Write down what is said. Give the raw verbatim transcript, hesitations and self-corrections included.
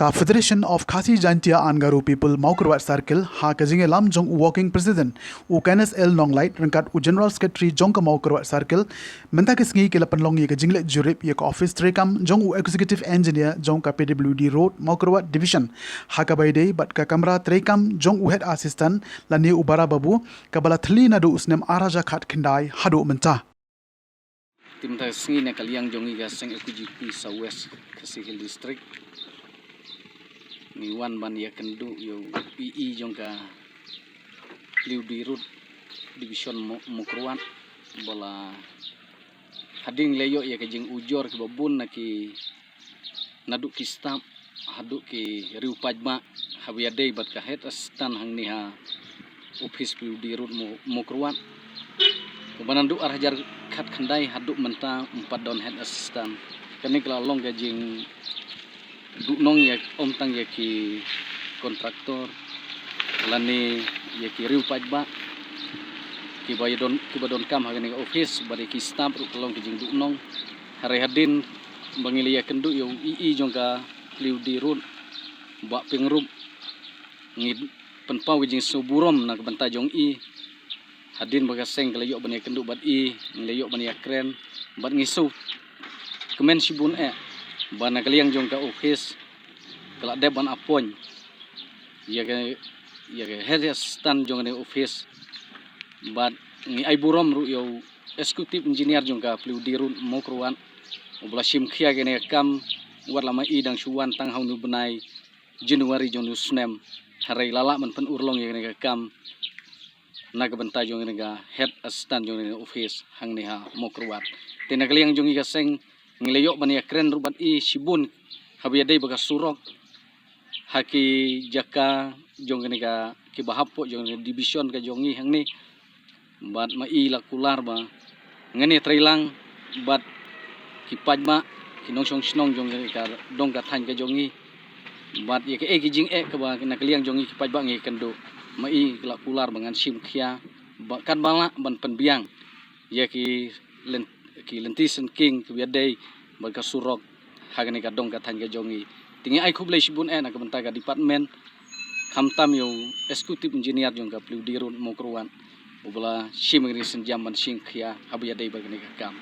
Ka Federation of Khasi Jaintia and Garo People Mawkyrwat Circle, ha ka jingïalam jong u Working President u Kenneth L Nonglait ryngkat u General Secretary jong ka Mawkyrwat Circle, mynta ka sngi ki la pynlong ïa ka jingleit jurip ïa ka office treikam jong u Executive Engineer jong ka P W D Road Mawkyrwat Division, ha kaba ïadei bad ka kamra treikam jong u Head Assistant lane u Bara Babu, kaba la thylli naduh u snem ar hajar khatkhyndai haduh mynta. Te mynta ka sngi na ka liang jong ngi ka seng A Q G P South West Khasi Hills District, ngi wan ban ïakynduh ïa u E E jong ka P W D Road Division Mo-, Mawkyrwat, ba la hadien la ïoh ïa ka jingujor kiba bun na ki, naduh ki staff haduh ki riew paidbah, haba ïadei bad ka Head Assistant hangne ha office P W D Road Mo-, Mawkyrwat. Kaba naduh ar hajar khatkhyndai haduh mynta ym pat don Head Assistant. Kane ka la long ka jingduh nong ïa, ym tang ïa ki contractor lane ïa ki riew paidbah kiba ïa don, kiba donkam ha kane ka office, bad ïa ki staff ruh ka long ka jingduh nong. Hynrei hadien ba ngi la ïakynduh ïa u E E jong ka P W D Road, Bah Pyngrope, ngi pynpaw ka jingsngewburom na ka bynta jong i. Hadien ba ka seng ka la ïoh ban ïakynduh bad i, ngi la ïoh ban ïakren bad ngi sngewkmen shibun eh ba na ka liang jong ka office ka la dep ban appoint ïa ka, ïa ka Head Assistant jong kane ka office. Bad ngi ai burom ruh ïa u Executive Engineer jong ka P W D Road Mawkyrwat, uba la shim khia ïa kane ka kam, wat la ma i dang shu wan tang ha une u bnai January jong une u snem, hynrei la lah ban pynurlong ïa kane ka kam na ka bynta jong kane ka Head Assistant jong kane ka office hangne ha Mawkyrwat. Te na ka liang jong ngi ka seng, ngi la ïoh ban ïakren ruh bad i shibun haba ïadei bad ka surok ha ki jaka jong kane ka, kiba hapoh jong kane ka division ka jong ngi hangne. Bad ma i la kular ba ngan ïatreilang bad ki paidbah, ki nongshong shnong jong kane ka dong ka thaiñ ka jong ngi. Bad ïa kaei ki jingeh kaba na ka liang jong ngi ki paidbah ngi ïakynduh, ma i la kular ba ngan shim khia ba katba lah ban pynbiang ïa ki lyn-, ki lynti syngkien kiba ïadei bad ka surok ha kane ka dong ka thaiñ ka jong ngi. Te ngi ai khublei shibun eh na ka bynta ka department, khamtam ïa u Executive Engineer jong ka P W D Road Mawkyrwat, uba la shim ïa kane ka sienjam ban shim khia haba ïadei bad kane ka kam.